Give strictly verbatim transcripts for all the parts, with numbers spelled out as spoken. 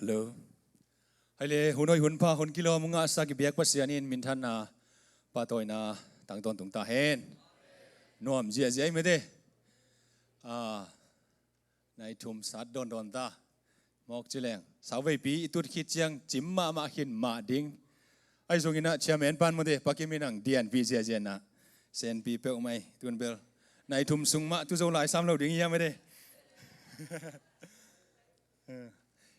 Hello. Hei le, hun hoih hun pha, hun kilawm hong ngahsak i biak Pasian in minthanna, pahtawina tang tawntung ta hen. Nuam ziahziah i mete. Ah, nai thum sat dawndawn ta. Mawk ci leng, sauveipi i tut khit ciang cim mahmah khin mah ding. Ahi zongin ah chairman pan mawte, pakim in ang dianpih ziahziah na. Senpi peuhmah i tun bel nai thum sung mah tu zo lai sam lo ding hiam mete.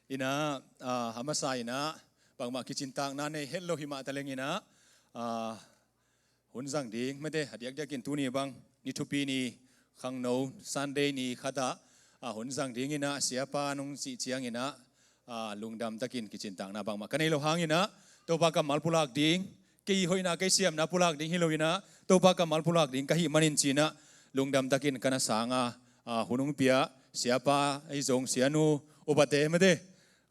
Inah, ah, a masa inah bangmah kicintakna nei het lo himah taleng inah, ah, hun zang ding mete, a diakdiakin tuni bang ni thupi ni, khangno Sunday ni khatah, ah, hun zang ding inah, siapa nong cih ciang inah, ah, lungdam takin kicintakna bangmah ka nei lo hang inah, Topa kammal pulak ding, kei hoihna kei siamna pulak ding hi lo inah, Topa kammal pulak ding ka hih manin ci inah, lungdam takin ka na sanga, ah, hun hong pia siapa ahi zong, sianu, upate mete,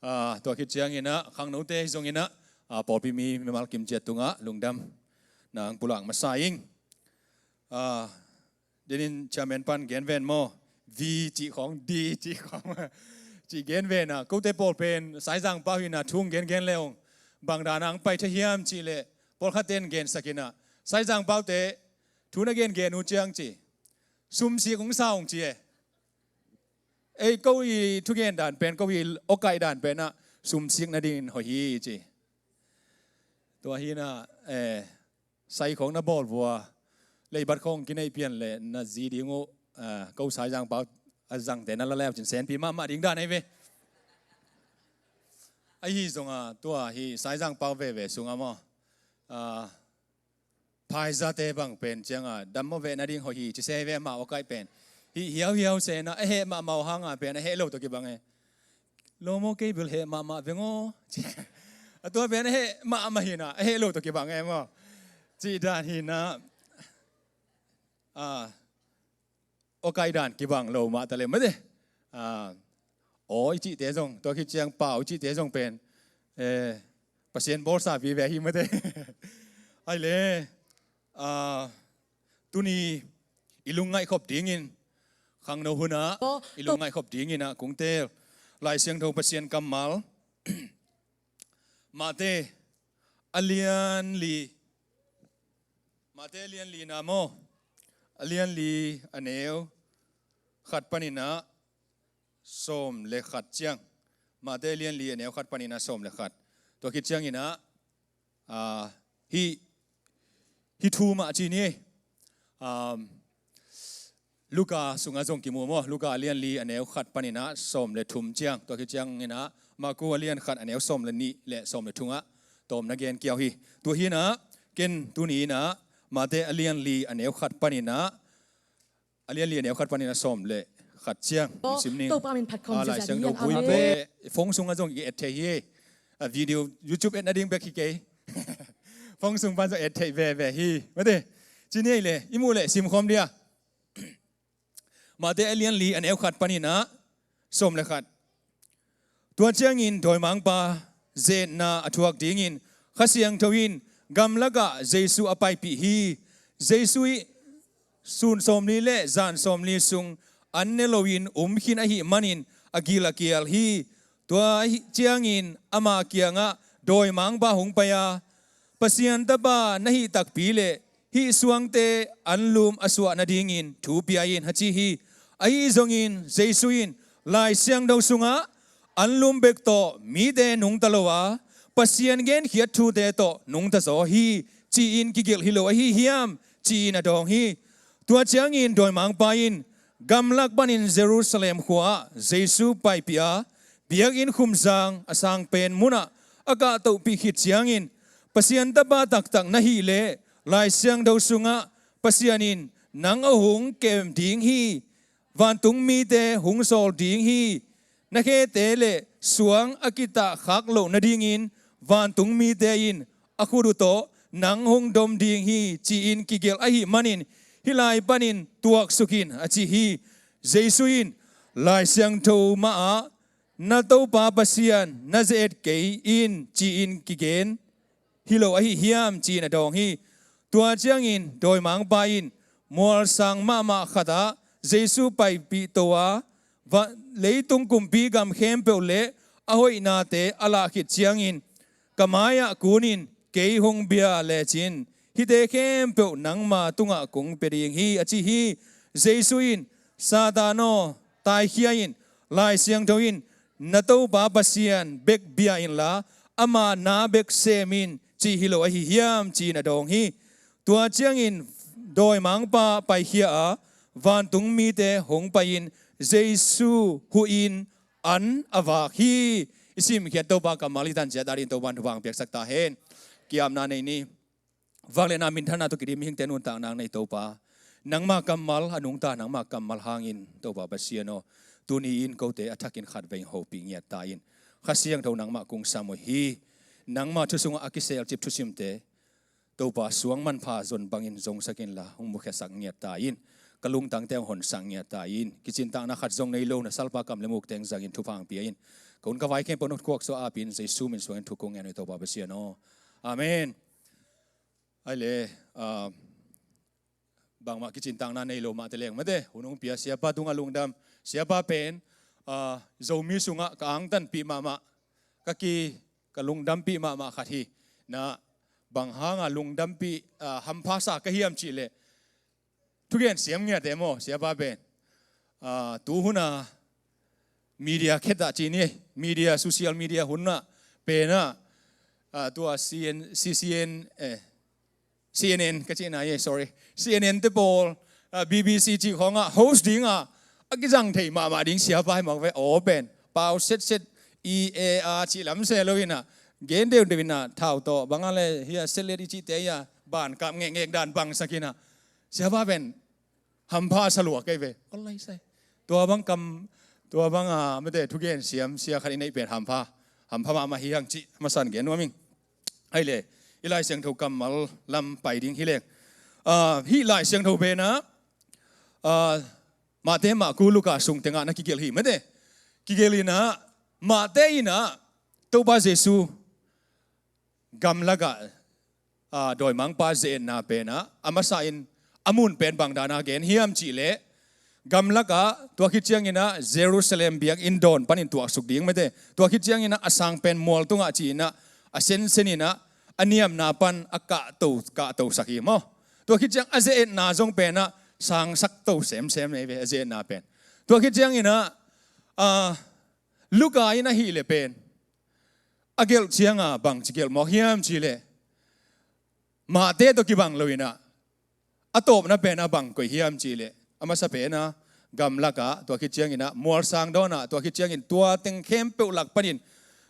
ah, tua khit ciang inah khangnote ahi zong inah, ah, pawlpi mi mimal kim ciat tungah lungdam nang pulak masa ing. Ah, denin chairman pan gen ven maw, V cih khawng, D cih khawng, cih gen ven ah, kote pawl pen Saizang pau hi inah thu hong gengen le hong bang dan a hong pai thei hiam cih leh, pawlkhat ten gensak inah, Saizang paute thu na gengen uh ciang ci, sumsik hong sa hong ci e. Ei, ko i thugen dan pen, ko i awkaih dan pen ah sumsik nadingin hoih hi ci. Tua hi inah, eh, sai khawng na bawl vua, leibat khawng kineih pian le na zi ding uh, ah, ko Saizang pau a zangte na la leu cin senpi mahmah ding dan ahi ve. Ahi zongah tua hi Saizang pau veve sungah maw, ah, phaizate bang pen cianga dam maw, veh nading hoih hi ci se ve, amau a kaih pen. Hih hiauhiau se inah a heh mahmah uh hanga pen a heh lo tawh kibang e. Lo maw, kei bel heh mahmah veng aw. A tua pen a heh mahmah hi inah a heh lo tawh kibang e maw. Cih dan hi inah, ah, awkaih dan kibang lo mah talem mate. Ah, aw i cihte zong, tua khit ciang pau i cihte zong pen, eh, Pasian bawlsa vive hi mate. Hei le, ah, tuni i lungngaih khop dingin, khangno hunah i lungngaih khop ding inah kong teel Lai Siangtho Pasian kammal, Mate a lian li, Mate a lian li na maw, a lian li a neu khat pan inah sawm le khat ciang. Mate a lian li a neu khat pan inah sawm le khat. Tua khit ciang inah, ah, hih, hih thu mah ci ni. Um, Luka sungah zong kimu maw, Luka a lian li a neu khat pan inah sawm le thum ciang. Tua khit ciang inah Marku a lian khat a neu sawm le nih le sawm le thumah tawm na gen kiau hi. Tua hi inah ken tuni inah Mate a lian li a neu khat pan inah, a lian li a neu khat pan inah sawm le khat ciang. Aw, sim ning. Topa min phat khawm. Ah, Lai Siangtho pui pe. Phone sungah zong i et thei hi. Ah, video, YouTube et nading bek hi kei. Phone sung pan zong et thei veve hi mate. Ci ni ei le, i muh le sim khawm dia. Mate a lian li a neu khat pan inah sawm le khat. Tua ciangin dawimangpa ze-etna a thuak dingin Kha Siangtho in gamlakah Jesu a paipih hi. Jesu ih sun sawmli le zan sawmli sung an ne loin um khin ahih manin a gil a kial hi. Tua hi ciangin ama kiangah dawimangpa hong pai-a, Pasian Tapa na hih takpi leh hih suangte anlum a suah nadingin thu pia in, a ci hi. Ahi zongin Jesu in Lai Siangtho sungah anlum bek tawh mite nungta lo a, Pasian genkhiat thute tawh nungta zaw hi, ci-in kigelh hi lo ahi hiam, ci-in a dawng hi. Tua ciangin dawimangpa in gamlak panin Jerusalem khua-ah Jesu paipih a, biakinn khumzang a sangpen munah a kahtohpih khit ciangin, Pasian Tapa taktak na hih leh Lai Siangtho sungah Pasian in nang a hong kem ding hi, vantung mite hong sawl ding hi, na khete le suang a kitahkhak loh nadingin vantung mite in a khut uh tawh nang hong dom ding hi, ci-in kigelh ahih manin hih lai panin tuaksuk in, a ci hi. Jesu in Lai Siangtho mahah na Topa Pasian na ze-et kei in, ci-in kigen hi lo ahi hiam, ci-in a dawng hi. Tua ciangin dawimangpa in mualsang mahmah khatah Jesu paipih to a, va-, leitung kumpi gam khempeuh le a hoihnate a lah khit ciangin ka mai-ah kunin kei hong bia lecin hihte khempeuh nangma tungah kong pia ding hi, a ci hi. Jesu in, Satan aw, taikhia in, Lai Siangtho in, na Topa Pasian bek bia inla, ama na bek sem in, cih hi lo ahi hiam, ci-in a dawng hi. Tua ciangin dawimangpa paikhia a, vantung mite hong pai-in Jesu huhin an a vak hi. I simkhiat Topa kammal i tan ciat a dingin Topa in thupha hong piaksak ta hen. Ki-apna nei ni. Vangliatna minthanna tawh kidim mihingte nuntakna nei Topa. Nangma kammal a nungta, nangma kammal hangin Topa Pasian aw, tuni-in kote a thakin khatvei hopih ngiat ta in. Kha Siangtho nangmah kung sam uh hi. Nangma thu sungah a kiselcip thusimte Topa suang manpha zon bangin zongsak inla, hong mukhiasak ngiat ta in. Ka lungtangte hong honsak ngiat ta in. Kicintakna khat zong nei lo na salpa kam le muk teng zangin thupha hong pia in. Ka hun ka vai khempeuh na khuak suah apin Jesu min suangin thu kong ngen uh hi Topa Pasian aw. Amen. Ai le, ah, bangmah kicintakna nei lo mah te leng mate, hun hong pia siapa tungah lungdam. Siapa pen, ah, Zomi sungah ka angtanpih mahmah, ka ki, ka lungdampih mahmah khat hi. Na bang hanga lungdampih, ah, hampha sa ka hiam cih leh, thugen siam ngiat e maw, siapa pen. Ah, tuhuna media khetah ci ni, media, social media hunah penah, ah, tua C N, C C N, eh, C N N ka cihna hi, sorry. C N N te pawl, ah, B B C cih khawngah host dingah a kizang thei mahmah ding siapa hi mawk ve, aw pen. Pau setset, i e a cih lam se lo inah, gen deudeu inah, thau tawh, bangah le, hia setlet i cihte hia, ban kap ngekngek dan bangsak inah. Siapa pen, hampha sa lua kei ve. Tua bang kam, tua bang, ah, mate thugen siam sia khat i neih pen hampha. Hampha mahmah hi hang cih, a masan gen nuam ing. Ai le, i Lai Siangtho kammal lam pai ding hi leng. Ah, hih Lai Siangtho penah, ah, Mate, Marku, Luka sung tengah na kigelh hi mate. Kigelh inah, Mate inah, Topa Jesu gamlakah, ah, dawimangpa ze-etna penah, a masa in a mun pen bang dana gen hiam cih leh, gamlakah, tua khit cianginah Jerusalem biakinn dawn panin tuaksuk ding mate. Tua khit cianginah a sang pen mual tungah ci-inah, a sensen inah, a niamna pan a kahto, kahtosak hi maw. Tua khit ciang a ze-etna zong penah, sangsak to semsem nei ve, a ze-etna pen. Tua khit cianginah, ah, Luka in ahih leh pen a gelh cianga bangci gelh mawk hiam cih leh, Mate tawh kibang lo inah, a tawpna penah bang koih hiam cih leh, a masa penah gamlakah, tua khit cianginah mualsang dawnah, tua khit ciangin tua teng khempeuh lak panin,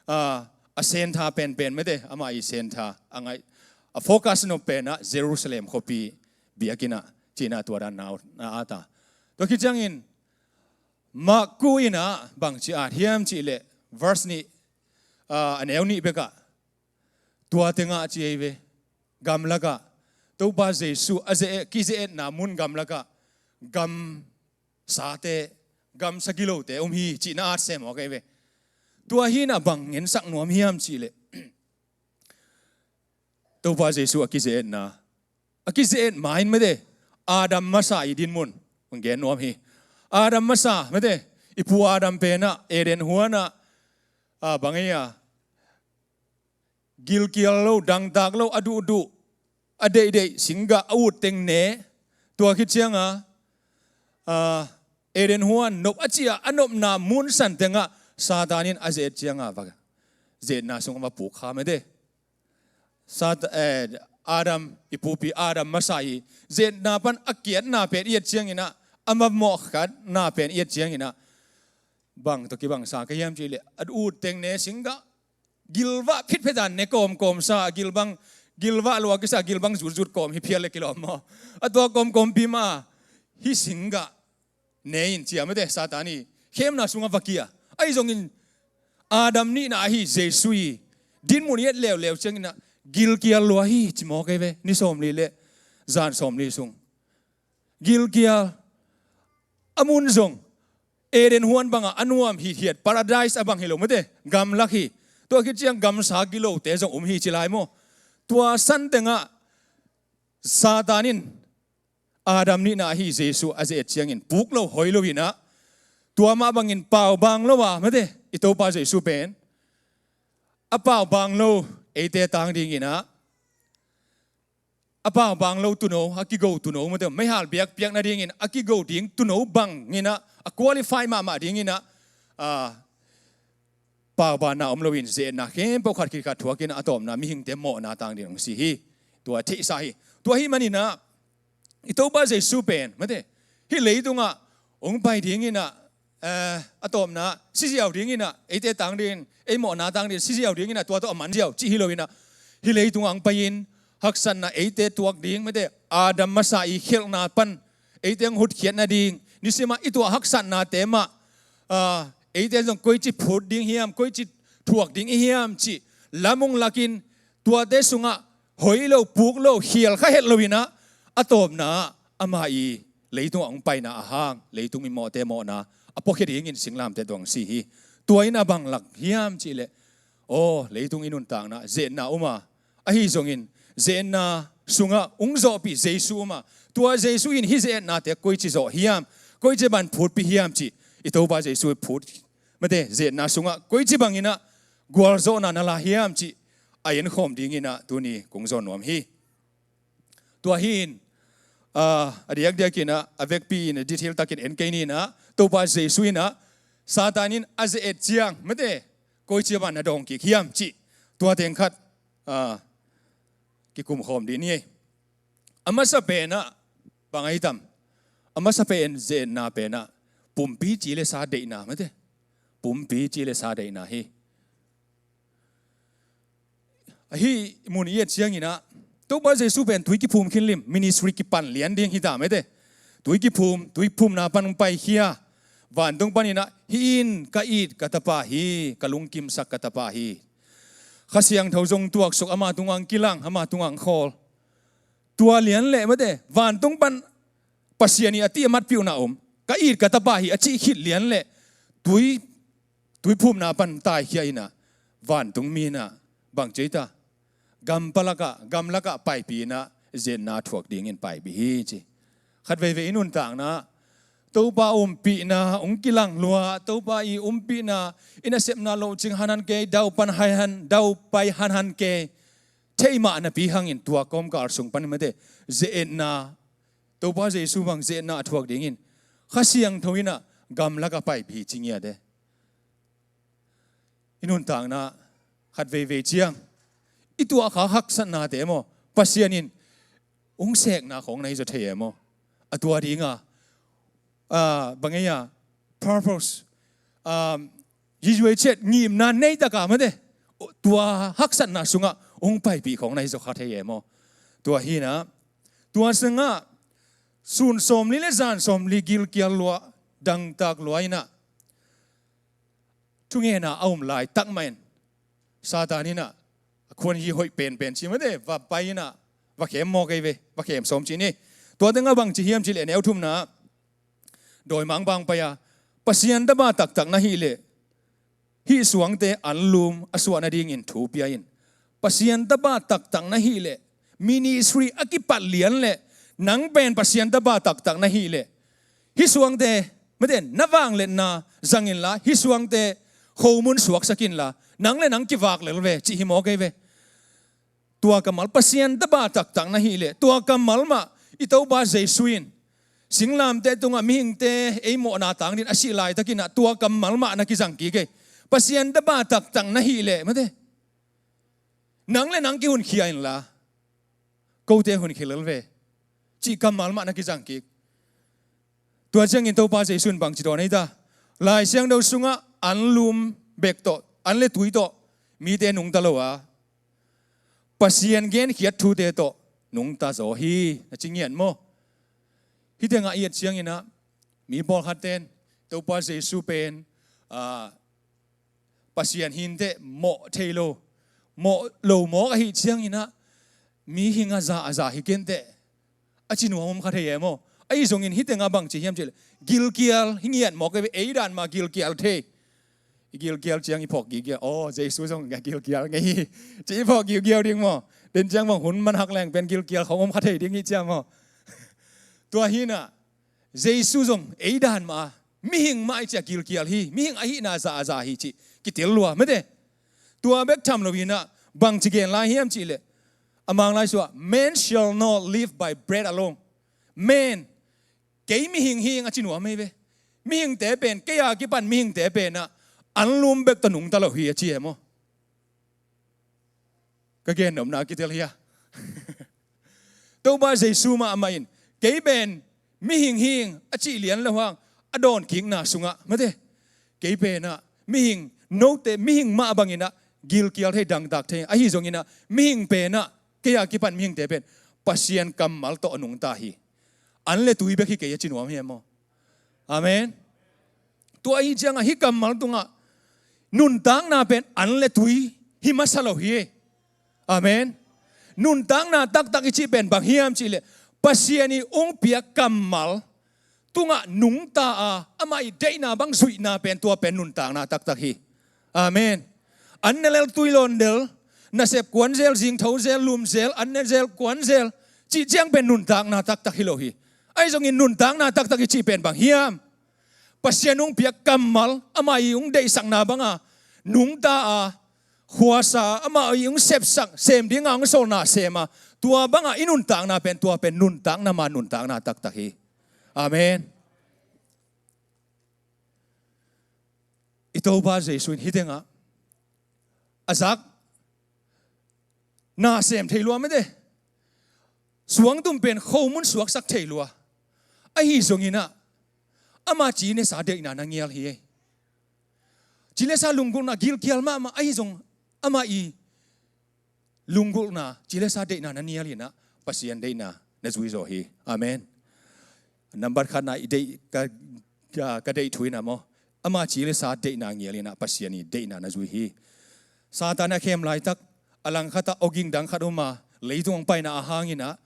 ah, a sentha penpen mate, amah i sentha a ngaih, a focus nop penah Jerusalem khuapi biakinnah, ci-inah tua dan na, na ata. Tua khit ciangin Marku inah bangci at hiam cih leh, verse nih, ah, a neu nih bekah, tua tengah ci ei ve, gamlakah, Topa Jesu a ze-, kize-etna mun gamlakah, gamsate, gamsa gilote om hi, cihna at se mawk ei ve. Tua hinah bang ngensak nuam hiam cih leh, Topa Jesu a kize-etna, a kize-et ma in mate, Adam masa i dinmun hong gen nuam hi. Adam masa mate, i pu Adam penah Eden huanah, ah, bang ei a, gilkial lo, dangtak lo, a duhduh, a deihdeih singgah, a ut teng ne. Tua khit cianga, ah, Eden huan nop a cia, a nopna mun san tengah Satan in a ze-et cianga va, ze-etna sung va puk kha mate. Sat-, eh, Adam, i pupi Adam masa i ze-etna pan a kiatna pen i et cianginah, a mamawh khatna pen i et cianginah, bang tawh kibangsa ka hiam cih leh, a ut teng ne singgah, gilvah phitphetan ne kawmkawmsa, a gilbang, gilvah lo a kisa, a gilbang zutzut kawm hi phial le kilawm maw. A tua kawmkawmpi mah, hih singgah ne in cia mate, Satan i khemna sungah va kia. Ahi zongin Adam nihna ahi Jesu i dinmun i et leuleu cianginah gilkial lua hi ci mawk ei ve, ni sawmli le zan sawmli sung. Gilkial, a mun zong Eden huan bangah a nuam hithiat, paradise a bang hi lo mate, gamlak hi. Tua khit ciang gamsa gilote zong om hi ci lai maw. Tua san tengah Satan in Adam nihna ahi Jesu a ze-et ciangin puk lo hoi lo inah, tua mah bangin pau bang lo a mate, i Topa Jesu pen a paubang lo eite tang dingin ah, a paubang lo tuuno, a kigo tuuno, mate, meihal biakpiak nadingin a kigo ding tuuno bangin ah, a qualify mahmah dingin ah, a, paubanna om loin ze-etna khempeuh khat khit khat thuakin a tawpna mihingte mawhna tang dingin hong si hi. Tua theihsa hi. Tua ahih manin ah, i Topa Jesu pen, mate, hih leitungah hong pai dingin ah, eh, a tawpna si ziau dingin ah, eite tang dingin, ei mawhna tang dingin si ziau dingin ah, tua tawh a man ziau cih hi loin ah, hih leitungah hong pai-in haksatna eite tuak ding, mate, Adam masa i khelhna pan eite hong hutkhiat nading, nisim ah i tuah haksatnate mah, ah, eite zong koici phut ding hiam, koici thuak ding i hiam cih lam hong lakin, tuate sungah hoih lo, puk lo, khial kha het loin ah, a tawpna ah ama i leitungah hong paina a hang, leitung mimawhte mawhna a puakhia dingin singlamteh tungah hong si hi. Tua in a bang lak hiam cih leh, aw, leitung i nuntakna ze-etna om a, ahi zongin ze-etna sungah hong zawhpih Jesu om a, tua Jesu in hih ze-etnate koici zawh hiam, koici bang phutpih hiam cih, i Topa Jesu i phut, mate, ze-etna sungah koici bangin ah gualzawhna na la hiam cih a enkhawm dingin ah tuni kong zawn nuam hi. Tua hi-in, ah, a diakdiakin ah, a vekpi-in, a detail takin en kei ni in ah, Topa Jesu in ah, Satan in a ze-et ciang, mate, koici bang na dawng kik hiam cih, tua teng khat, ah, kikumkhawm dih ni. A masa pen ah, bang ahi tam? A masa pen ze-etna pen ah, pumpi ci le sa deihna, mate. Pumpi ci le sa deihna hi. Ahi mun i et ciangin ah, Topa Jesu pen tui kiphum khin lim, ministry kipan lian ding hi ta, mate. Tui kiphum, tui phumna pan paikhia. Vantung panin ah, hih in ka it ka tapa hi, ka lungkimsak ka tapa hi. Kha Siangtho zong tuaksuk, ama tungah kilang, ama tungah khawl. Tua lian leh, mate, vantung pan Pasian i a tih a matpihna om. Ka it ka tapa hi a cih khit lian leh, tui, tui phumna pan taikhia in ah, vantung mi in ah, bang ci ta, gam palakah, gam lakah paipih in ah, ze-etna thuak dingin paipih hi ci. Khat veivei i nuntakna, Topa ompihna hong kilang lua, Topa i ompihna, i nasepna lohcing hanhan kei, dau pan haihan, dau pai hanhan kei. Thei mah napi hangin tua kawmkal sung pan, mate, ze-etna, Topa Jesu bang ze-etna a thuak dingin Kha Siangtho in ah gam lakah paipih hi ci ngiat e. I nuntakna khat veivei ciang i tuahkhak haksatnate maw, Pasian in hong sekna khawng na hi zaw thei e maw? A tua dinga, ah, bang ei a, purpose, ah, hi zuai ciat ngimna nei taka, mate, tua haksatna sungah hong paipih khawng na hi zaw kha thei e maw? Tua hi in ah, tua sangah sun sawmli le zan sawmli gilkial lua, dangtak lua in ah, thungetna a um laitak mah in Satan in ah, a khuan hi hoih penpen ci, mate, va pai in ah, va khem maw kei ve, va khem sawm ci ni. Tua tengah bang ci hiam cih leh, neu thumna, dawimangpa hong pai a, Pasian tapa taktak na hih leh, hih suangte anlum a suah nadingin thu pia in. Pasian tapa taktak na hih leh, ministry a kipat lian leh, nang pen Pasian tapa taktak na hih leh, hih suangte, mate, na vangliatna zang inla, hih suangte khomun suaksak inla, nang le nang kivak lel ve, cih hi maw kei ve. Tua kammal, Pasian tapa taktak na hih leh, tua kammal mah i Topa Jesu in singlamteh tungah mihingte ei mawhna tang dingin a sih laitakin ah, tua kammal mah na kizang kik e. Pasian tapa taktak na hih leh, mate, nang le nang kihunkhia inla, kote hunkhia lel ve, cih kammal mah na kizang kik. Tua ciangin Topa Jesu in bang ci dawn ei ta? Lai Siangtho sungah anlum bek tawh, an le tui tawh mite nungta lo a, Pasian genkhiat thute tawh nungta zaw hi, a ci ngiat maw? Hih tengah i et ciangin ah, mi pawlkhatte in Topa Jesu pen, ah, Pasian hi inteh, mawh thei lo, mawh lo mawk ahih ciangin ah, mihing a za a za hi kei inteh, a ci nuam om kha thei e maw? Ahi zongin hih tengah bang ci hiam cih leh, gilkial hi ngiat mawk e ve, ei dan mah gilkial thei. I gilkial ciang i phawk gilkial, aw, Jesu zong gilkial ngei hi, ci i phawk gilkial ding maw? Den ciang bang hun man hak leng pen gilkial khawng om kha thei ding hi cia maw? Tua hi in ah, Jesu zong ei dan mah, mihing mah i ciah gilkial hi, mihing ahihna za a za hi cih kitel lua, mate. Tua bek tham lo in ah, bangci gen lai hiam cih leh, a Mang lai sungah, "Man shall not live by bread alone." Man, kei mihing hi ing a ci nuam hi ve. Mihingte pen, kei a kipan mihingte pen ah, anlum bek tawh nungta lo hi a ci e maw. Ka gen nopna a kitel hi a. Topa Jesu mahmah in, "Kei pen mihing hi ing," a cih lian lo hang, a dawnkikna sungah, mate, "Kei pen ah mihing, note mihing mah bangin ah gilkial thei, dangtak thei. Ahi zongin ah mihing pen ah, kei a kipan mihingte pen Pasian kammal tawh a nungta hi. An le tui bek hi kei," a ci nuam hi e maw. Amen. Tua ahi ciangah hih kammal tungah nuntakna pen an le tui hi masa lo hi. Amen. Nuntakna taktak i cih pen bang hiam cih leh, Pasian i ung piak kammal tungah nungta a, amah i deihna bang zuihna pen, tua pen nuntakna taktak hi. Amen. An ne lel, tui lawn lel, nasep kuan zel, zingtho zel, lum zel, an ne zel, kuan zel, cih ciang pen nuntakna taktak hi lo hi. Ahi zongin nuntakna taktak i cih pen bang hiam? Pasian hong piak kammal, amah i hong deihsakna banga nungta a, khuasa, amah i hong sepsak, sem dinga hong sawlna sem a, tua banga i nuntakna pen, tua pen nuntakna ma, nuntakna taktak hi. Amen. I Topa Jesu in hih tengah a zak na sem thei lua mate. Suangtum pen khomun suaksak thei lua. Ahi zongin ah, ama ci le sa deihna na ngial hi. Ci le sa lunggulhna gilkial mahmah, ahi zong amah i lunggulhna, ci le sa deihna na ngial in ah, Pasian deihna na zui zaw hi. Amen. Nambat khatna i deih, ka, ka, ka deih thu in ah maw, ama ci le sa deihna ngial in ah, Pasian i deihna na zui hi. Satan a khem laitak, a langkhat ah awging dang khat um a, leitung hong paina a hang in ah,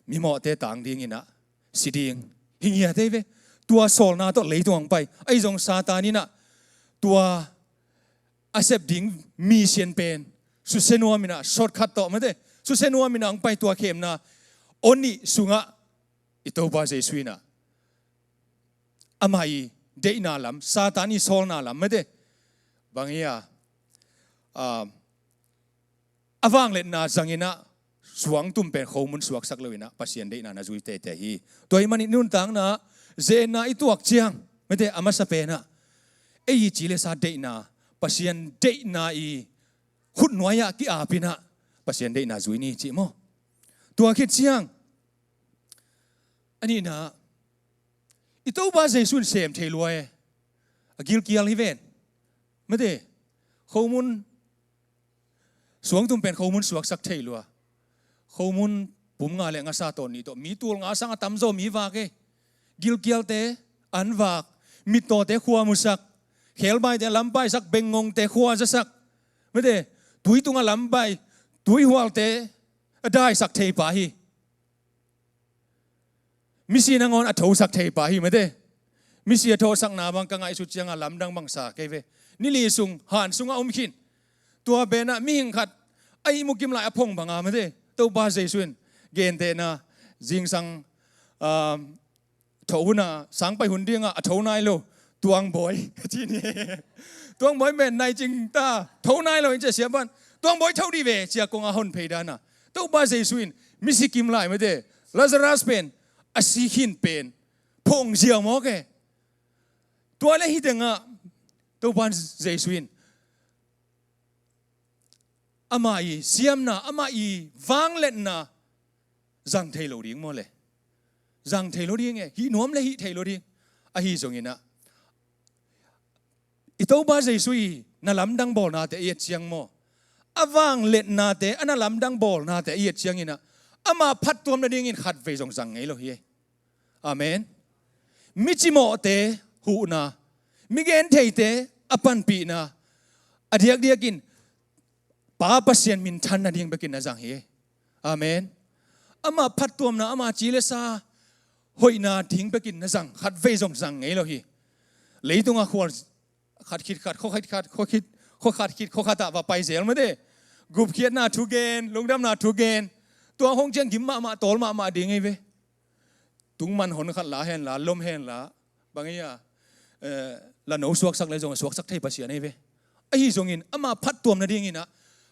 mimawhte tang ding in ah, si ding, hi ngiat hi ve. Tua sawlna tawh leitung hong pai. Ahi zong Satan in ah, tua a sep ding mission pen susia nuam in ah, shortcut tawh mate, susia nuam in ah hong pai, tua khemna aw nih sungah i Topa Jesu in ah, amah i deihna lam, Satan i sawlna lam mate, bang hi a, ah, a vangliatna zang in ah, suangtum pen khomun suaksak lo in ah, Pasian deihna na zui teitei hi. Tua ahih manin nuntakna, ze-etna i tuak ciang mate, a masa pen ah, ei i ci le sa deihna, Pasian deihna i khutnuai ah ki-ap in ah, Pasian deihna zui ni cih maw. Tua khit ciang, a nihna, i Topa Jesu in sem thei lua e. A gilkial hi ven mate. Khomun, suangtum pen khomun suaksak thei lua. Khomun pum nga le ngasa tawh nih tawh, mi tul nga sang a tamzaw mi vak e. Gilkialte an vak, mittawte khua musak, khebaite lampaisak, bengngongte khua zasak mate, tui tungah lampai, tuihualte a daisak thei pa hi. Misi nangawn a thosak thei pa hi mate. Misi a thosakna bang ka ngaihsut ciangah lamdang bang sa kei ve. Ni li sung han sungah um khin. Tua pen ah mihing khat a ihmu kim lai a phong banga mate, Topa Jesu in gentehna, zingsang, ah, tho hun a, sang pai hun dingah a tho nai lo Tuangbawi a ci ni. Tuangbawi men nai cing ta, tho nai lo in ci a, siapa'n, "Tuangbawi, tho dih ve," ci a kong a hon phei dan a, Topa Jesu in misi kim lai mate, Lazarus pen a si khin pen phong ziau mawk e. Tua le hih tengah Topa Jesu in amah i siamna, amah i vangliatna zang thei lo ding maw le. Zang thei lo ding e, hih nuam le hih thei lo ding. Ahi zongin ah, i Topa Jesu i na lamdang bawlnate i et ciang maw, a vangliatnate, a na lamdang bawlnate i et ciangin ah, ama phattuam nadingin khatvei zong zang ngei lo hi. Amen. Mi cimawhte huhna, mi gentheite a panpihna, a diakdiakin Pa Pasian minthan nading bekin na zang hi. Amen. Ama phattuamna, ama ci le sa hoihna ding bekin na zang, khatvei zong zang ngei lo hi. Leitungah khual khat khit khat, khua khit khat, khua khit, khua khat khit, khua khat ah va pai zel mate. Gupkhiatna thugen, lungdamna thugen, tua hong ciang gim mahmah, tawl mahmah ding hi ve. Tungman hon khat la hen la, lom hen la, bang hi a, eh, la no suaksak le zong a suaksak thei Pasian hi ve. Ahi zongin ama phattuam nadingin ah,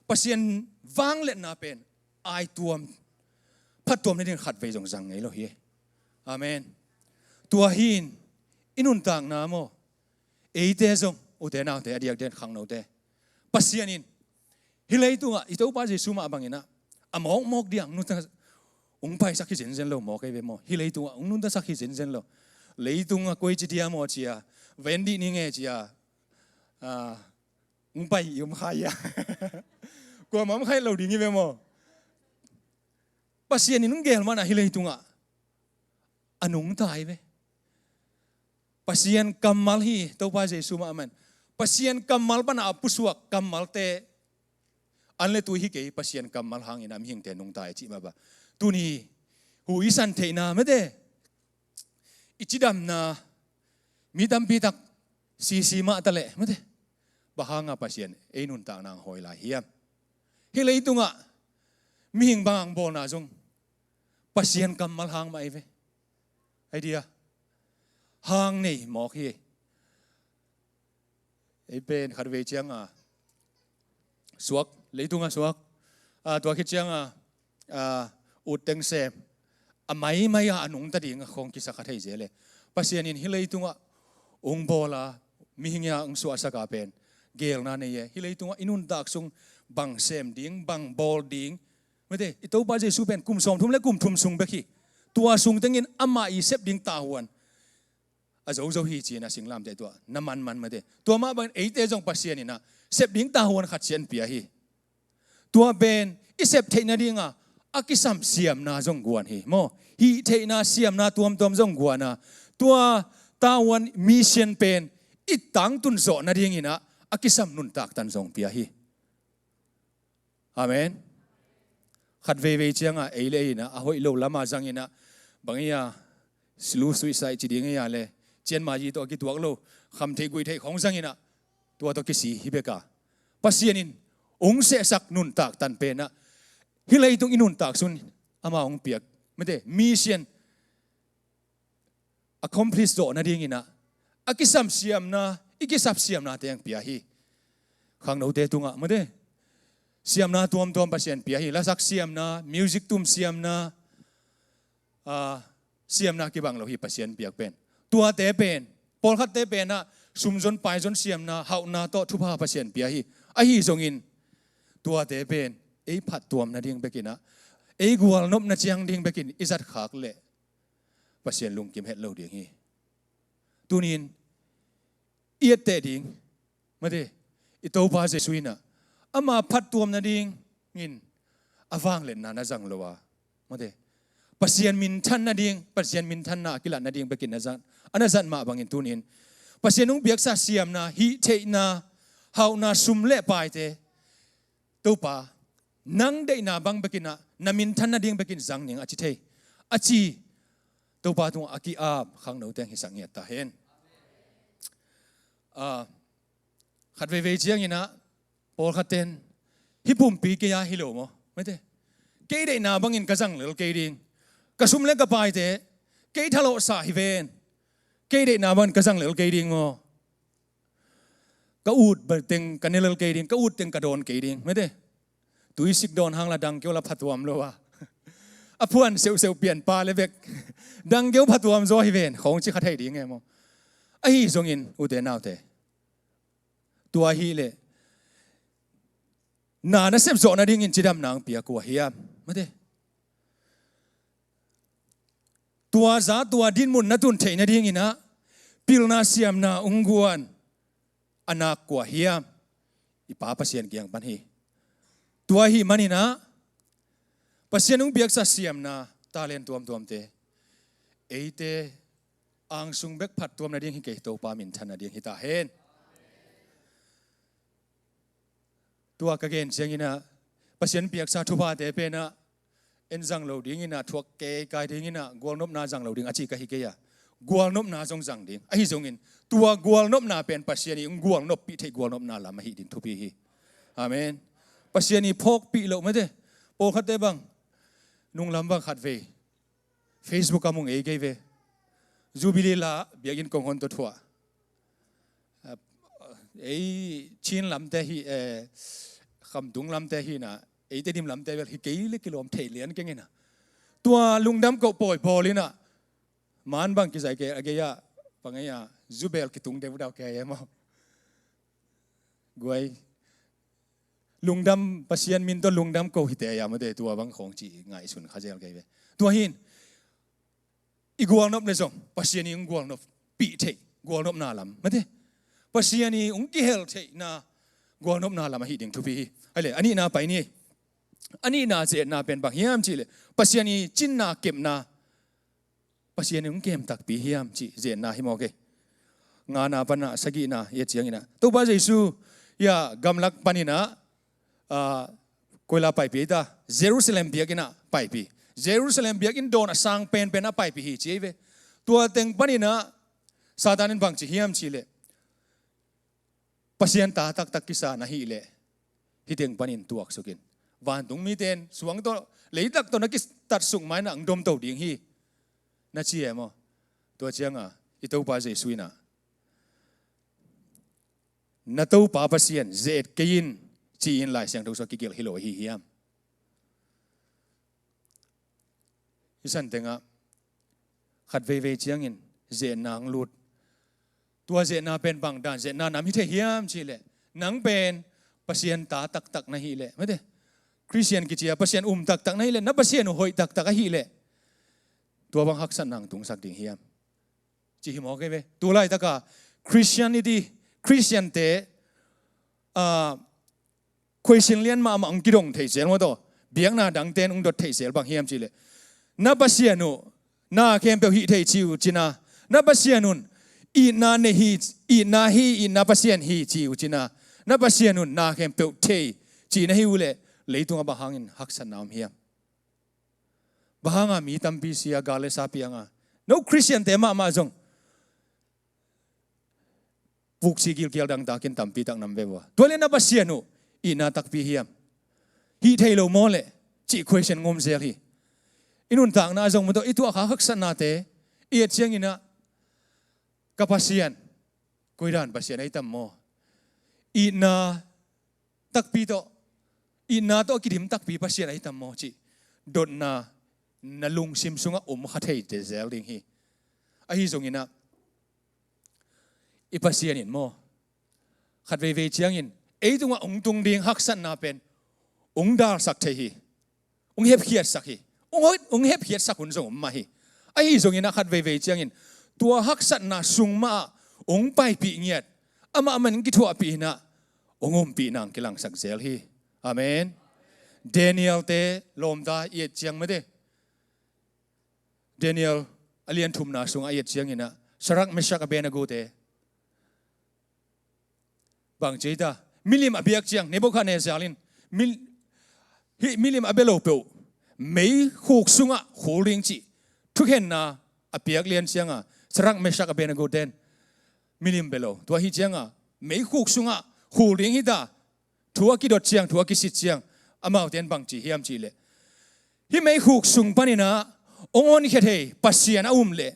Pasian vangliatna pen aituam, phattuam nading khatvei zong zang ngei lo hi. Amen. Tua hi in i nuntakna maw, eite zong, ute naute, a diakdiak khangnote, Pasian in hih leitungah i Topa Jesu mah banginah a mawkmawk diang nunta ung paisak hi zenzen lo maw, kei ve maw? Hih leitungah ung nuntasak hi zenzen lo. Leitungah koi ci dia maw cia, va en dih ni nge cia, ah, ung pai i um kha ia. Kuamah om kha lo ding hi ve maw? Pasian in ung gel mana hih leitungah a nungta hi ve. Pasian kammal hi, Topa Jesu mah amen. Pasian kammal pana a pusuak kammalte an le tui hi kei, Pasian kammal hangin a mihingte nungta hi cih mah ba. Tuni hu i san theihna mete, i cidamna, mi tampi tak sisi mah ta leh mete, bang hanga Pasian ei nuntakna hong hawi lai hiam? Hih leitungah mihing bang hang bawlna zong Pasian kammal hang mah ei ve. Ai dia, hang nei mawk hi. Ei pen khatvei cianga suak, leitunga suak, a, tua khit cianga, a, utteng sem, a maimai a a nungta ding a khong kisa kha thei zel e. Pasian in hih leitungah ung bawla, mihing a ung suahsaka pen gelna nei e. Hih leitungah i nuntak sung bang sem ding, bang bawl ding, mete, i Topa Jesu pen kum sawmthum le kum thum sung bek hi. Tua sung tengin amah i sep ding tahuan a zozo hi ci-in a singlamteh tua na manman mete. Tua mah bangin eite zong Pasian inah sep ding tahuan khat cian pia hi. Tua pen i sep theih nadinga a kisam siamna zong guan hi maw? Hih theihna siamna tuamtuam zong guana, tua tahuan mission pen i tangtun zawh nadinginah a kisam nuntak tan zong pia hi. Amen. Khat veivei cianga ei le ei inah a hoih lo lama zanginah bang ia, silu suicide ci ding ia le, cianma yi tawh a kituak lo, khamtheih guihtheih khong zanginah tua tawh kisi hi beka. Pasian in ung sehsak nuntak tan penah hih leitung i nuntak sun ama ung piak mete, mission accomplish zawh nadinginah a kisam siamna, i kisap siamna teng pia hi. Khangnote tungah mete, siamna tuamtuam Pasian pia hi. Lasak siamna, music tum siamna, a, siamna kibang lo hi Pasian piak pen. Tuate pen, pawlkhatte penah sumzon paizon siamna, hauhna tawh thupha Pasian pia hi. Ahi zongin tuate pen ei phattuam nading bekinah, ei gualnopna ciang ding bekin i zatkhak leh Pasian lungkim het lo ding hi. Tunin i etteh ding mate, i Topa Jesu inah ama phattuam nadingin a vangliatna na zang lo a, mate, Pasian minthan nading, Pasian minthanna a kilat nading bekin na zat, a na zat mah bangin tunin Pasian hong piaksa siamna, hih theihna, hauhna, sum le paite Topa, nang deihna bang bekinah na minthan nading bekin zang ning a ci thei. A ci Topa tungah a ki-ap khangno teng hisak ngiat ta hen. A, khat veivei cianginah pawlkhat ten hih pumpi kei a hi lo maw? Mate, kei deihna bangin ka zang lel kei ding. Ka sum le ka paite kei thalawhsa hi ven. Kei deihna bangin ka zang lel kei ding maw? Ka ut teng ka ne lel kei ding, ka ut teng ka dawn kei ding, mate. Tuisik dawn hang la dangkeu la phatuam lo a, a phuan seuhseuh pianpa le bek dangkeu phatuam zaw hi ven khong ci kha thei ding e maw? Ahi zongin ute naute, tua hileh na na sep zawh nadingin cidamna hong pia kua hiam? Mate. Tua za tua dinmun na tun theih nadinginah pilna siamna hong guan a nak kua hiam? I Pa Pasian kiang pan hi. Tua ahi maninah Pasian hong piaksa siamna talent tuamtuamte eite angsung bek phattuam nading hi kei, Topa minthan nading hi ta hen. Tua ka gen cianginah Pasian piaksa thuphate penah en zang lo dinginah, thuak keikai dinginah gualnopna zang lo ding a ci ka hi kei a, gualnopna zong zang ding. Ahi zongin tua gualnopna pen Pasian i hong gualnoppih theih gualnopna lam ahi ding thupi hi. Amen. Pasian i phawkpih loh mate, pawlkhatte bang nunglam bang khat vei Facebook a mung ei kei ve. Jubilee la biakinn kong hon tawh thuah. Ei Chin lamte hi, eh, Khamtung lamte hi inah, eite dim lamte bel hi kei le kilawm thei lian keng inah. Tua lungdam koh pawi bawl inah, man bang kizai kei a gei ah, bang ei ah, zubel kitung deuh dau kei a maw. Guai. Lungdam, Pasian min tawh lungdam ko hite a mate, tua bang khawng ci ngaihsun kha zel kei ve. Tua hin, i gualnop le zong, Pasian i hong gualnop pih theih, gualnopna lam, mate. Pasian i hong kihel theihna, gualnopna lam ahi ding thupi hi. Ai le, a nihna pai ni. A nihna zetna pen bang hiam cih le, Pasian i cinna kepna, Pasian in hong kem takpi hiam cih zetna hi mawk e. Ngana panah sagihna i et cianginah, Topa Jesu ia gamlak paninah, ah, koila paipi ei ta, Jerusalem biakinnah paipi. Jerusalem biakinn dawn a sang penpen a paipi hi ci ei ve. Tua teng paninah Satan in bangci hiam cih leh, Pasian ta taktak kisa na hih leh, hih teng panin tuaksuk in. Vantung mite in suang tawh, leitak tawh na kitatsuk ma inah hong domto ding hi, na ci e maw. Tua cianga i Topa Jesu inah, na Topa Pasian ze-et kei in, ci-in Lai Siangtho sua kigelh hi lo ahi hiam? Hih san tengah khat veivei ciangin zetna hong lut. Tua zetna pen bang dan zetna nam hi thei hiam cih leh, nang pen Pasian ta taktak na hih leh, mate, Khristian kici a Pasian um taktak na hih leh, na Pasian uh hoih taktak ahih leh, tua bang haksatna hong tungsak ding hiam? Ci hi mawk ei ve. Tu laitaka Christianity, Khristiante, ah, question lian mahmah hong kidong thei zel maw taw. Biakna dangte in hong dot thei zel bang hiam cih leh, na Pasian uh na khempeuh hih thei ci uh cina. Na Pasian un itna nei hi, itna hi, itna Pasian hi ci uh cina. Na Pasian un na khempeuh thei ci na hi uh leh, leitungah bang hangin haksatna om hiam? Bang hanga mi tampi sia, gal le sa pianga, no Khristiante mahmah zong vuksi gilkial dangtakin tampi tak nam ve vua. Tua le na Pasian uh itna takpi hiam? Hih thei lo maw leh? Cih question ngom zel hi. I nuntakna zong maw taw, i tuahkha haksatnate i et cianginah, ka Pasian, koidan Pasian ahi tam maw? Itna takpi tawh, itna tawh a kidim takpi Pasian ahi tam maw cih dotna na lungsim sungah om kha thei zel ding hi. Ahi zonginah, i Pasian in maw, khat veivei ciangin ei tungah hong tung ding haksatna pen hong dalsak thei hi. Hong hepkhiatsak hi. Hong, hong hepkhiatsak hun zong om mah hi. Ahi zonginah khat veivei ciangin tua haksatna sung mahah hong paipih ngiat, amah man kithuahpih inah hong ompihna hong kilangsak zel hi. Amen. Daniel-te lawmta i et ciang mate, Daniel a lian thumna sungah i et cianginah, Shadrach, Meshach, Abednego-te bang ci ei ta, milim a biak ciang, Nebuchadnezzar in mil-, hih milim a bia lo peuh meikhuk sungah khul ding cih thukhenna a piak lian cianga, Shadrach, Meshach, Abednego-te in milim bia lo, tua hi cianga meikhuk sungah khul ding hi ta. Thu a kidot ciang, thu a kisit ciang, amaute in bang ci hiam cih leh, hih meikhuk sung paninah hong honkhia thei Pasian a um leh,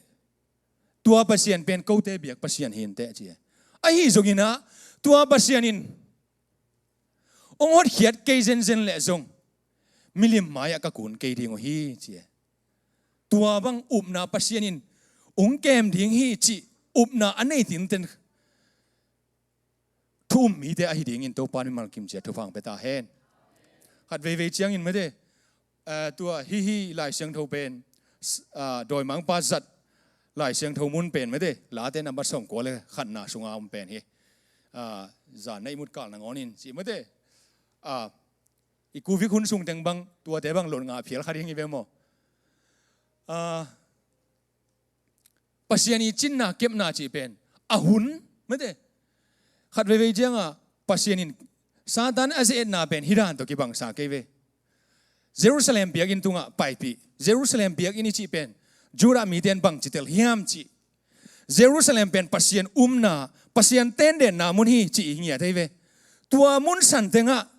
tua Pasian pen kote biak Pasian hi inteh, ci e. Ahi zonginah tua Pasian in hong hotkhiat kei zenzen leh zong milim mai-ah ka kun kei ding uh hi, ci e. Tua bang upna Pasian in hong kem ding hi cih upna a nei tinten thu um mite ahi dingin Topa in mimal kimciat thupha hong pia ta hen. Khat veivei ciangin mate, ah, tua hih, hih Lai Siangtho pen, ah, dawimangpa zat Lai Siangtho mun pen mate, Late nambat sawmkua le khatna sunga om pen hi. Ah, zan na ihmut kal nangawnin ci mate, ah, i covid hun sung teng bang tuate bang lot ngah phial kha ding hi ve maw. Ah, Pasian i cinna kepna cih pen a hun mate, khat veivei cianga Pasian in Satan a ze-etna pen hih dan tawh kibangsa kei ve. Jerusalem biakinn tungah paipih. Jerusalem biakinn i cih pen Judah mite in bang ci tel hiam cih, Jerusalem pen Pasian umna, Pasian tendenna mun hi cih i ngiat ei ve. Tua mun san tengah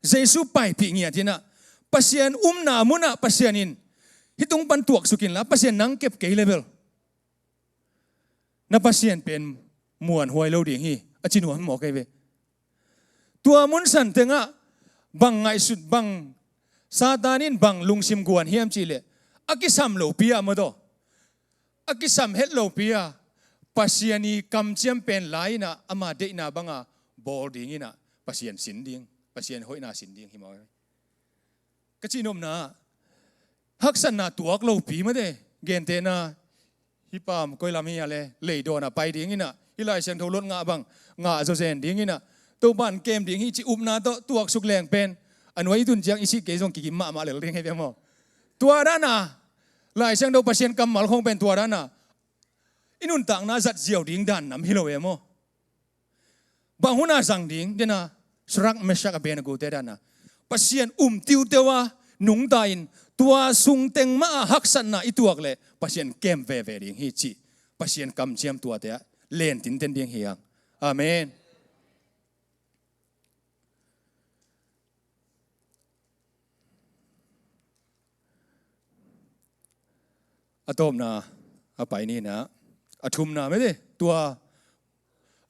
Jesu paipih ngiat inah, Pasian umna munah Pasian in hih tung pan tuaksuk inla, Pasian nang kep kei le bel na Pasian pen muanhuai lo ding hi, a ci nuam mawk ei ve. Tua mun san tengah Bang ngaihsut, bang Satan in bang lungsim guan hiam cih leh, a kisam lopi ah maw taw, a kisam het lopi ah, Pasian i kamciam pen la-in ah ama deihna banga bawl dingin ah Pasian sin ding, Pasian hoihna sin ding hi maw. Ka cihnopna ah haksatna tuak lopi mate, gentehna hih pa koi lam hi a le, leidawn ah pai dingin ah, hih Lai Siangtho lot ngah bang ngah zawzen dingin ah, Topa in kem ding hi cih upna tawh tuaksuk leng pen, a nuai i tun ciang i sih kei zong kikim mahmah lel ding hi ve maw. Tua dan a Lai Siangtho Pasian kammal khawng pen tua dan a i nuntakna zat ziau ding dan nam hi lo e maw. Bang hun a zang ding, den a, Shadrach, Meshach, Abednego te dan a Pasian um tiuteu a nungta in, tua sung teng mah a haksatna i tuak leh Pasian kem veve ding hi cih Pasian kamciam tuate ah len tinten ding hi hang. Amen. A tawpna a pai ni in ah, a thumna mate, tua,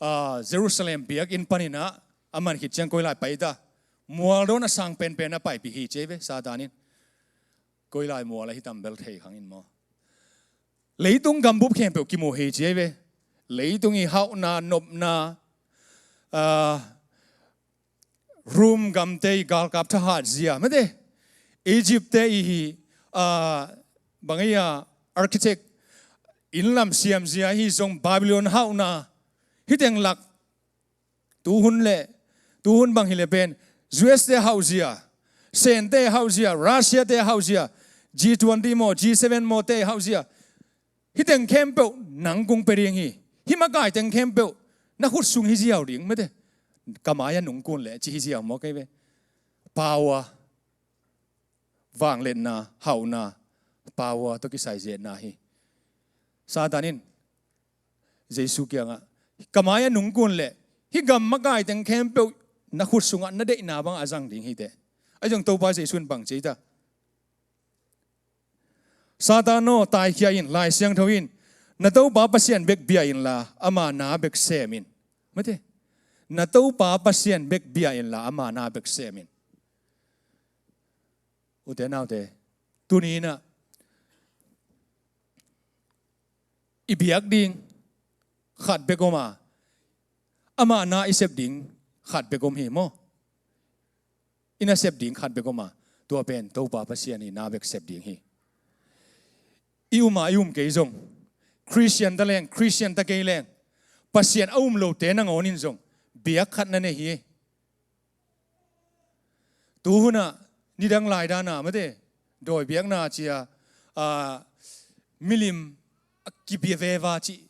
ah, Jerusalem biakinn panin ah a man khit ciang koi lai pai ta. Mual dawn a sang penpen a paipih hi ci ei ve Satan in. Koi lai mual ahi tam bel thei khang in maw. Leitung gambup khempeuh kimu hi ci ei ve. Leitung i hauhna, nopna, ah, Rom gamte i galkap thahat zia mate, Egypt te i hi, ah, bang ei a, architect, innlam siam zia hi zong, Babylon hauhna, hih teng lak, tuhun le, tuhun bang hi le pen, U S te hauh zia, Sen te hauh zia, Russia te hauh zia, G twenty maw, G seven maw te hauh zia, hih teng khempeuh nang kung pia ding hi. Hih makai teng khempeuh na khut sung hi ziau ding mate. Ka mai-ah nungkun leh ci hi ziau maw kei ve. Power, vangliatna, hauhna, power tawh kisai zetna hi. Satan in Jesu kiangah, ka mai-ah nungkun leh hih gam makai teng khempeuh na khut sungah na deihna bangah a zang ding hi teh. Ahi zong Topa Jesu in bang ci ei ta. Satan aw, taikhia in, Lai Siangtho in, na Topa Pasian bek bia inla ama na bek sem in. Mate, na Topa Pasian bek bia inla ama na bek sem in. Ute naute, tuni in ah i biak ding khat bek om a, ama na i sep ding khat bek om hi maw. I na sep ding khat bek om a, tua pen Topa Pasian i na bek sep ding hi. I um a i um kei zong, Khristian ta leng, Khristian ta kei leng, Pasian a um lote nangawn in zong biak khat na nei hi. Tuhun ah nidang lai dan a mate, dawi biakna ci a, ah, milim a kibia veva cih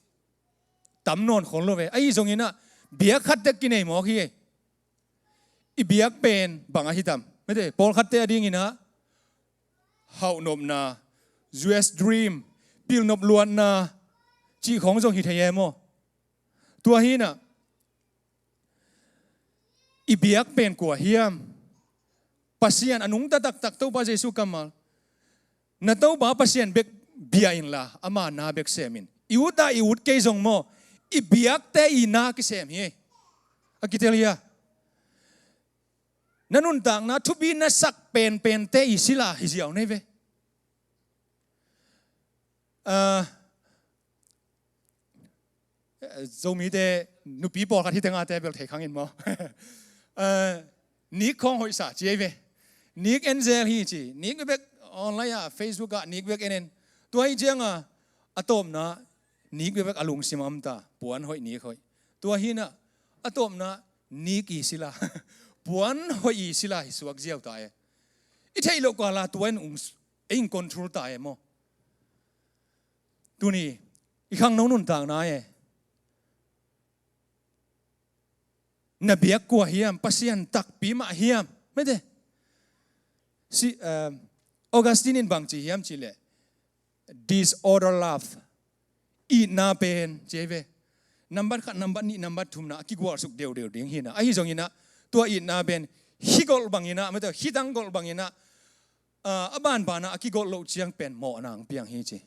tam nawn khol lo ve. Ahi zongin ah biak khat tek kinei mawk hi. I biak pen bang ahi tam mate, pawlkhatte a dingin ah hauhnopna, U S dream, pilnop luatna cih khawng zong hi thei e maw. Tua hi in ah i biak pen kua hiam? Pasian a nungta taktak Topa Jesu kammal, na Topa Pasian bek bia inla ama na bek sem in. I ut a i ut kei zong maw, i biakte i na kisem hi. A kitel hi a. Na nuntakna thupi na sak penpente i sila hi ziau nei ve. Ah, Zomite nupi pawlkhat hi teng a te bel thei khang in maw. Ah, nik khawng hoihsa ci ei ve. Nik en zel hi ci. Nik bek online ah, Facebook ah nik bek en en. Tua hi ciang a, a tawpna nik bek a lungsim a om ta. Puan hoih, nik hoih. Tua hi in ah, a tawpna nik i sila. Puan hoih i sila hi suak ziau ta e. I theih loh kala tua in ung s-, ei ung control ta e maw. Tuni, i khangno nuntakna e. Na biak kua hiam, Pasian takpi mah hiam. Mete. Si, eh, Augustine in bang ci hiam cih leh, disorder love. Itna pen, ci ei ve. Nambat khat, nambat nih, nambat thumna, a kigualsuk deudeu ding hi in ah. Ahi zongin ah, tua itna pen, hi golh bangin ah, mete, hi tang golh bangin ah, ah, a banban ah a kigolh loh ciang pen mawhna hong piang hi ci.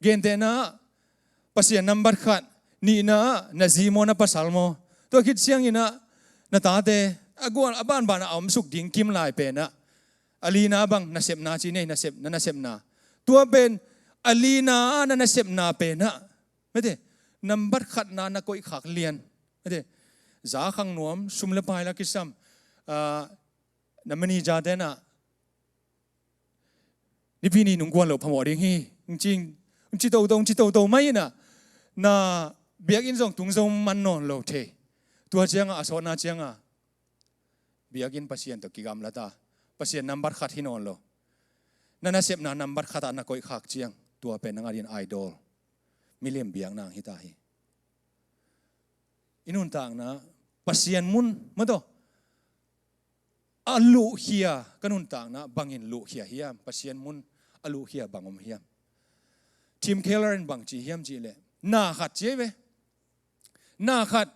Gentehna ah, Pasian nambat khat, nihna ah, na zi maw, na pasal maw. Tua khit ciangin ah, na tate, a gual a banbanah a omsuk ding kim lai penah a lina bang nasepna ci nei, nasep, na nasepna. Tua pen a lina ah na nasepna penah, mete, nambat khatna na koihkhak lian, mete, za khang nuam, sum le pai la kisam, ah, na manager tenah Nipi ni nung guan lo phamawh ding hi. Hong ci, hong ci toto, hong ci toto mah inah, na biakinn zong tung zo man nawn lo thei. Tua ciangah a sawtna ciangah biakinn Pasian tawh kigamla ta. Pasian nambat khat hi nawn lo. Na nasepna nambat khatah na koihkhak ciang, tua pen nang adin idol, milim biakna hi ta hi. I nuntakna Pasian mun, maw taw, a luhkhia, ka nuntakna bangin luhkhia hiam? Pasian mun a luhkhia bang om hiam? Tim Keller in bang ci hiam cihleh, na khat ci ei ve. Na khat,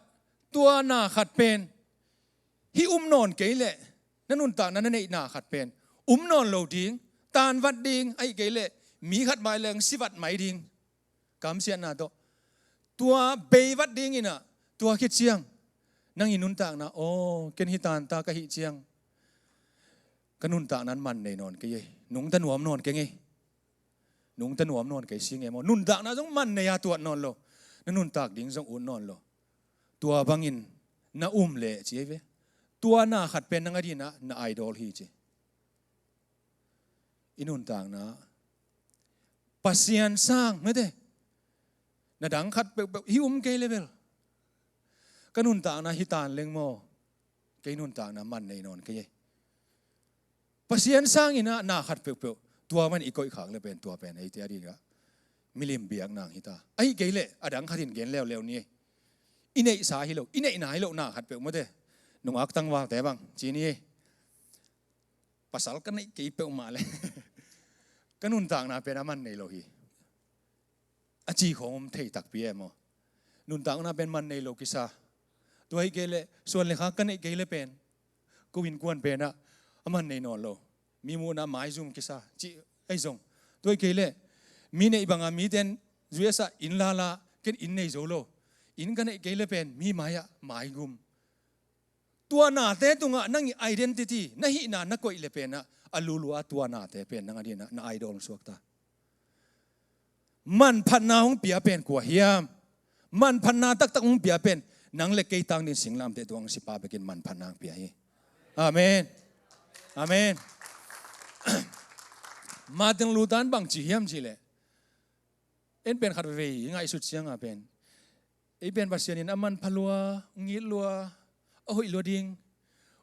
tua na khat pen hih um nawn kei leh, na nuntakna na neih na khat pen um nawn lo ding, tanvat ding, ahih kei leh mi khat mai leng sivat mai ding. Kamsiatna tawh tua beivat dinginah, tua khit ciang nang i nuntakna, aw, ken hi tanta ka hih ciang ka nuntakna man nei nawn kei ei. Nungta nuam nawn kei ngei. Nungta nuam nawn kei si ngei maw? Nuntakna zong man nei a tuat nawn lo. Na nuntak ding zong ut nawn lo. Tua bangin na um leh ci ei ve. Tua na khat pen nang adinah na idol hi ci. I nuntakna Pasian sang, mete, na dang khat peuhpeuh hi um kei le bel, ka nuntakna hi tan leng maw, kei nuntakna man nei nawn kei ei. Pasian sanginah na khat peuhpeuh, tua man i koihkhak le pen, tua pen eite adingah milim biakna hi ta. Ahih kei leh a dang khatin gen leuleu ni ei. I neihsa hi lo, i neihna hi lo na khat peuh, mate, nungak tangvalte bang ci ni ei. Pasal ka neih kei peuhmah le ka nuntakna pen a man nei lo hi, a ci khawng om thei takpi e maw? Nuntakna pen man nei lo kisa. Tua hi kei leh suan le khak ka neih kei le pen, ko innkuan penah a man nei nawn lo. Mi muhna maizum kisa cih ahi zong, tua hi kei leh mi neih banga miten zuiasa inn lala, ken inn nei zo lo. Inn ka neih kei le pen mi mai-ah maigum. Tua nate tungah nang i identity, na hihna na koih le penah a lulua tua nate pen nang adinah na idol suak ta. Manphatna hong pia pen kua hiam? Manphatna taktak hong pia pen nang le kei tang ding singlamteh tung a hong sipa bekin manphatna hong pia hi. Amen. Amen. Martin Luther in bang ci hiam cihleh, en pen khat vei i ngaihsut cianga pen, ei pen Pasian in a manpha lua, hong it lua, a hoih lua ding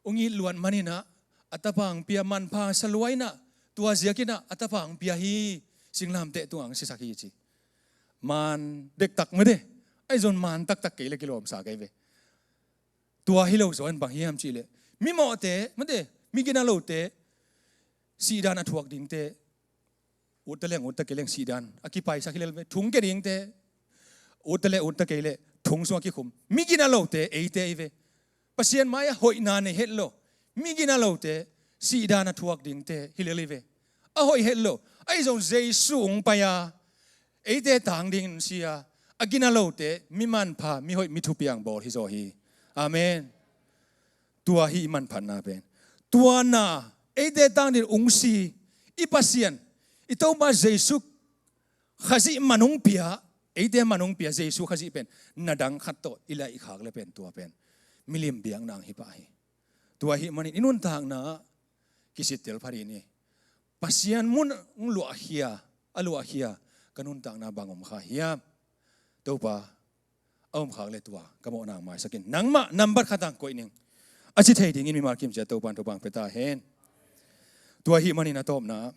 hong it luat maninah a tapa hong pia, manpha sa lua inah, tua ziakinah a tapa hong pia hi, singlamteh tungah hong sisak hi ci. Man dektak mate, ahi zong man taktak kei le kilawmsa kei ve. Tua hi lo zaw in bang hiam cihleh, mimawhte mate, mi gina lote, sihdan a thuak dingte, utta leng utta kei leng sihdan a kipaisak hi lel ve. Thung ke dingte, utta le utta kei leh thung sung a kikhum, mi gina lote eite ei ve. Pasian mai-ah hoihna nei het lo, mi gina lote, sihdan a thuak dingte hi lel hi ve. A hoih het lo, ahi zong Jesu hong pai-a eite tang dingin hong si-a, a gina lote mi manpha, mi hoih, mi thupiang bawl hi zaw hi. Amen. Tua hi i manphatna pen. Tua na, eite tang dingin hong si, i Pasian, i Topa Jesu Khazih man hong pia, eite man hong pia Jesu Khazih pen na dang khat tawh i laih khak le pen, tua pen milim biakna hong hi pah hi. Tua ahih manin i nuntakna ah kisittel pha dih ni. Pasian mun hong luahkhia, a luahkhia ka nuntakna bang om kha hiam? Topa, a om khak le tua ka mawhna hong maisak in. Nangmah nambat khat ah hong koih ning, a ci thei dingin mimal kim ciat Topa in thupha hong pia ta hen. Tua ahih manin a tawpna ah,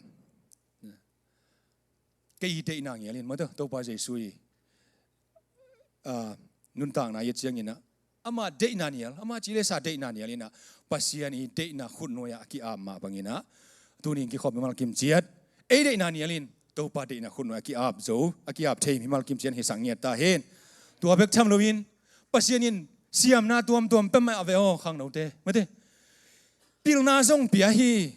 kei i deihna ngial in, maw taw, Topa Jesu i, ah, nuntakna i et cianginah, ama deihna nial, ama ci le sa deihna nial inah, Pasian i deihna khutnuai-ah a ki-ap mah banginah, tuni in kikhop mimal kim ciat ei deihna nial in Topa deihna khutnuai-ah a ki-ap zo, a ki-ap thei mimal kim ciat hisak ngiat ta hen. Tua bek tham loin Pasian in siamna tuamtuam pia mah a ve aw khangnote, mate. Pilna zong pia hi.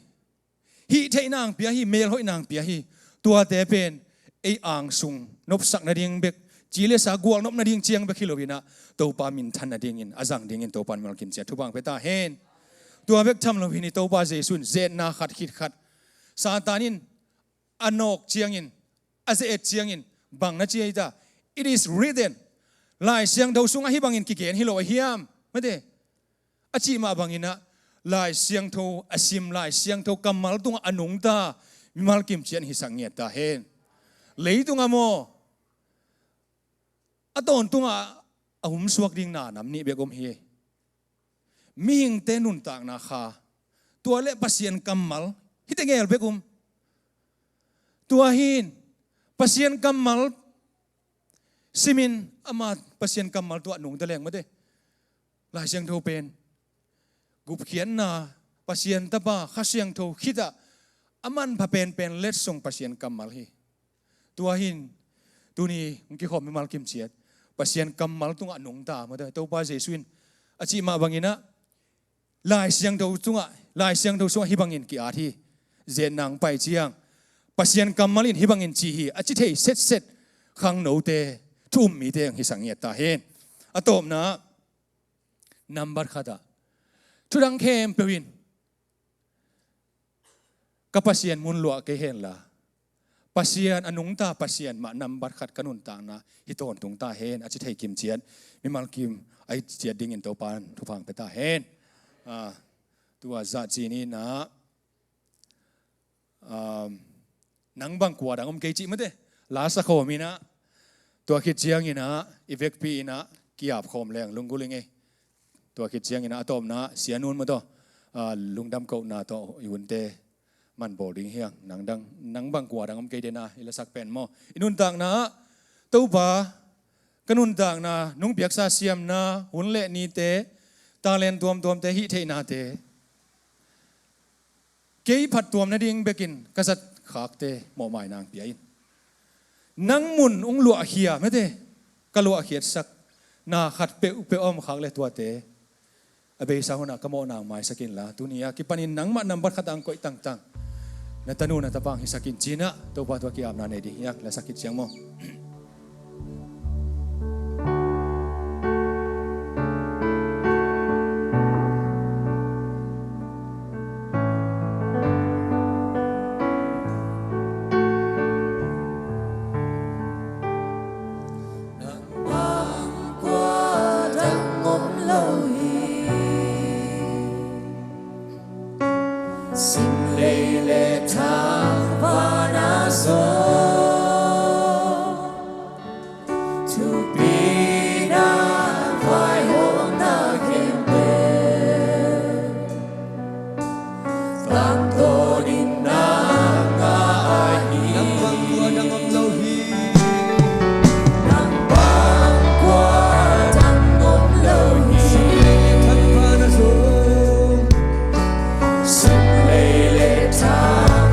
Hih theihna hong pia hi, melhoihna hong pia hi. Tuate pen ei angsung nopsak nading bek, ci le sa gualnop nading ciang bek hi loinah, Topa minthan nadingin, a zang dingin Topa in mimal kim ciat thupha hong pia ta hen. Tua bek tham lo hi ni, Topa Jesu in zetna khat khit khat Satan in a nawk ciangin, a ze-et ciangin bang na ci hi ta? "It is written." Lai Siangtho sungah hih bangin kigen hi lo a hiam? Mate, a cih mah bangin ah Lai Siangtho a sim, Lai Siangtho kammal tungah a nungta mimal kimciat hi sak ngiat ta hen. Leitungah maw, a tawntungah a humsuak ding na nam nih bek om hi. Mihingte nuntakna kha, tua le Pasian kammal, hihte ngel bek om. Tua hin Pasian kammal simin, ama Pasian kammal tua nungta leng mate, Lai Siangtho pen gupkhiatna, Pasian Tapa, Kha Siangtho khitah a manpha penpen letsong Pasian kammal hi. Tua hin tuni hong kikhawm mimal kimciat Pasian kammal tungah nungta mate, Topa Jesu in a cih mah bangin ah Lai Siangtho sungah, Lai Siangtho sungah hih bangin ki-at hi. Zetna hong pai ciang Pasian kammal in hih bangin ci hi, a ci thei setset khangnote, thu um mite hong hi sak ngiat ta hen. A tawpna, nambat khatah, thudang khempeuh in ka Pasian mun luah kei henla, Pasian, a nungta Pasian mah nambat khat ka nuntakna hi tawntung ta hen, a ci thei kimciat, mimal kim a hi ciat dingin Topa in thupha hong pia ta hen. Ah, tua zah ci ni in ah, um, nang bang kua dang om kei cih mate, la sa khawm in ah, tua khit ciangin ah i vekpi in ah ki-ap khawm leng lunggulh ing ei. Tua khit ciangin ah a tawpna, Sia Nun maw tawh, ah, lungdam kohna tawh i hunte man bawl ding hi hang. Nang dang, nang bang kua dang om kei den a, i lasak pen maw, i nuntakna ah Topa, ka nuntakna, nong piaksa siamna, hun le nite, talent tuamtuamte, hih theihnate, kei phattuam nading bekin ka zat khakte mawhmaina hong pia in. Nang mun hong luahkhia mate, ka luahkhiatsak na khat peuhpeuh a om khak le tuate a beisa hunah ka mawhna hong maisak inla, tuni a kipanin nangmah nambat khatah hong koih tangtang na tanu na tapa hong hisak in, ci-in ah Topa tungah ki-apna nei ding hi hang. Lasak khit ciang maw. Nang bang kua dang om lo hi. Sim lei le thang vana zong, thupina vaihawmna khempeuh tangtawnin nang a ahi. Nang bang kua dang om lo hi. Nang bang kua dang om lo hi. Sim lei le thang vana zong, sim lei le thang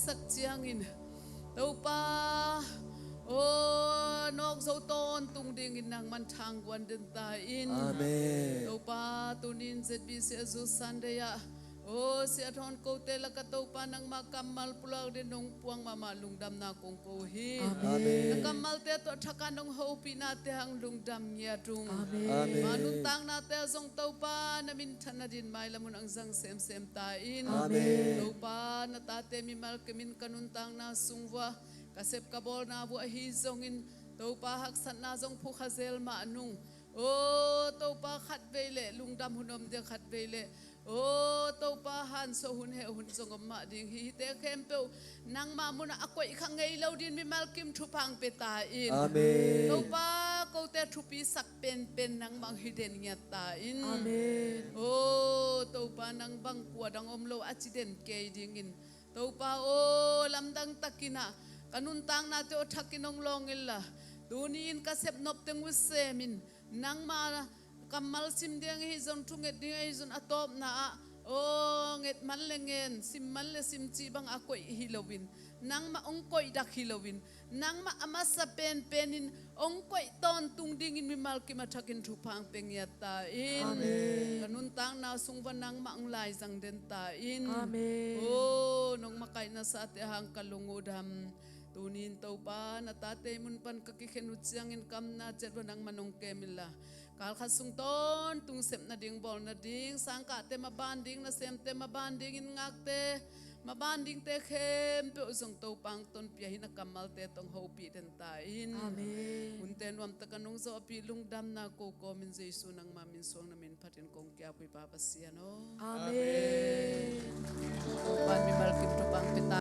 sak ciangin Topa, aw, nawk zo tawntung dingin nangman thangguan den ta in. Amen. Topa, tunin Z B C Azusa Sunday ah, aw, siathon kote laka Topa nangmah kammal pulak den nong puang mahmah lungdamna kong ko hi. Amen. Na kammalte tawh thaka nong hopihnate hang lungdam ngiat ung. Amen. Amen. Ma nuntaknate ah zong Topa na minthanna din mailam hun ang zang semsem ta in. Amen. Topa na tate mimal kemin ka nuntakna sung vua, ka sep ka bawlna vua ahi zongin Topa haksatna zong phukha zel mah nung. Aw Topa khatvei leh lungdam hun om dia khatvei leh aw Topa hanso hun heh hun zong om mah ding hi. Hihte khempeuh nangmah munah a koih kha ngei lo din mimal kim thupha ang pia ta in. Amen. Topa kote thupi sak penpen nangmah ang hi den ngiat ta in. Amen. Aw Topa nang bang kua dang om lo a ci den kei dingin Topa aw lamdang takin ah ka nuntaknate aw thakin hong lawng inla, tuni in ka sep nop teng uh semin nangmah kammal sim ding ahi zong, thunget ding ahi zong, a tawpna ah aw nget man le ngen, sim man le sim cih bang a koih hi loin, nangmah hong koihdak hi loin, nangmah a masa penpenin hong koih tawntung dingin mimal kim a thakin thupha ang pia ngiat ta in. Amen. Ka nuntakna sung vua nangmah hong laizang den ta in. Amen. Aw nong makaihna sate hang ka lung uh dam. Tunin Topa na tate mun pan ka kikhen uh ciangin kamna ciat vua nangmah nong kem inla, kal khat sung tawntung sep nading, bawl nading, sangkahte maban ding, nasemte maban dingin ngakte maban dingte khempeuh zong Topa ang tonpih a hi na kammalte tawh hong hopih den ta in. Amen. Hunte nuamtak a nong zawhpih lungdamna ko kawmin Jesu nangma min suang na min phatin kong kiap uh hi Pa Pasian aw. Amen. Topa mimal kim thupha ang pia ta.